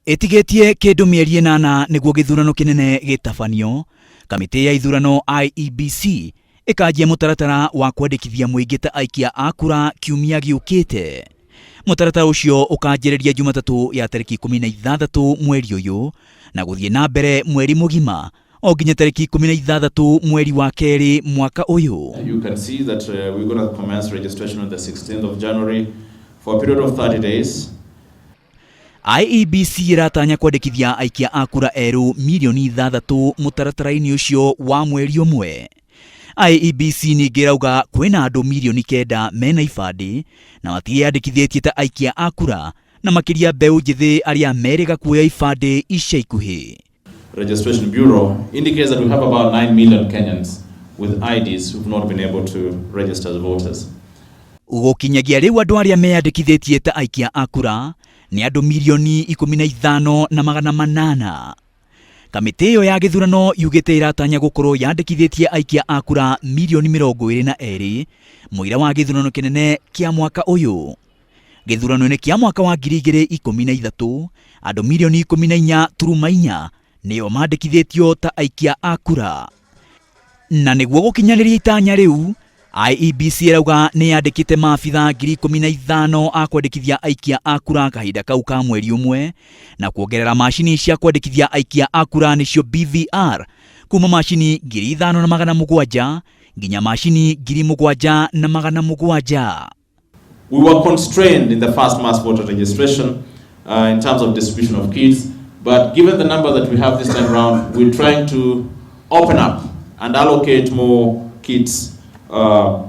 Ĩtigĩtie kĩndũ mĩeri ĩnana nĩguo gĩthurano kĩnene gĩtabanio, kamĩtĩ ya ithurano IEBC ĩkanjia mũtaratara wa kwandĩkithia mũingĩ ta aikia a kura kiumia gĩũkĩte. Mũtaratara ũcio ũkanjĩrĩria Jumatatũ ya tarĩki 16 mweri ũyũ na gũthiĩ na mbere mweri mũgima o nginya tarĩki 16 mweri wa kerĩ mwaka ũyũ. You can see that we're going to commence registration on the 16th of January for a period of 30 days. IEBC ĩratanya kwandĩkithia aikia a kura erũ mirioni 6 mũtaratara-inĩ ũcio wa mweri ũmwe. IEBC ningĩ ĩrauga kwĩna andũ mirioni 9 mena ibandĩ na matiĩyandĩkithĩtie ta aikia a kura na makĩria mbeũ njĩthĩ arĩa merĩga kuoya ibandĩ ica ikuhĩ. Registration Bureau indicates that we have about 9 million Kenyans with IDs who've not been able to register as voters. Gũkinyagia rĩu andũ arĩa meyandĩkithĩtie ta aikia a kura nĩ andũ mirioni 15,800. Kamĩtĩ ĩyo ya gĩthurano yugĩte ĩratanya gũkorwo yandĩkithĩtie aikia a kura mirioni 22 mũira wa gĩthurano kĩnene kĩa mwaka ũyũ. Gĩthurano-inĩ kĩa mwaka wa 2013 andũ mirioni 14.4 nĩo mandĩkithĩtio ta aikia a kura. Na nĩguo gũkinyanĩria itanya rĩu, IEBC ĩrauga nĩ yandĩkĩte maabitha 15,000 a kwandĩkithia aikia a kura kahinda kau ka mweri ũmwe na kuongerera macini cia kwandĩkithia aikia a kura nĩcio BVR kuma macini 5,700 nginya macini 7,700. We were constrained in the first mass voter registration in terms of distribution of kits, but given the number that we have this time round, we're trying to open up and allocate more kits to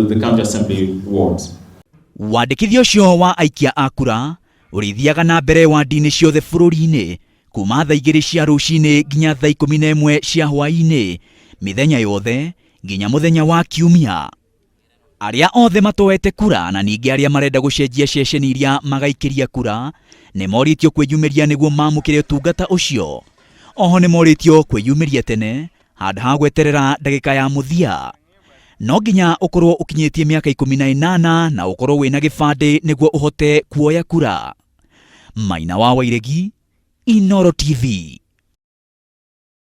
the county assembly wards. Wandĩkithia ũcio wa aikia a kura ũrĩthiaga na mbere wandi-inĩ ciothe bũrũri-inĩ kuma thaa 2 cia rũcinĩ nginya thaa 11 cia hwaĩ-inĩ mĩthenya yothe nginya mũthenya wa kiumia. Arĩa othe matoete kura na ningĩ arĩa marenda gũcenjia ceceni iria magaikĩria kura nĩ morĩtio kwĩyumĩria nĩguo mamũkĩre ũtungata ũcio. Oho nĩ morĩtio kwĩyumĩria tene handũ ha gweterera ndagĩka ya mũthia. No nginya ũkorwo ũkinyĩtie mĩaka 18 na ũkorwo wĩna gĩbandĩ nĩguo ũhote kuoya kura. Maina wa Wairegi, Inooro TV.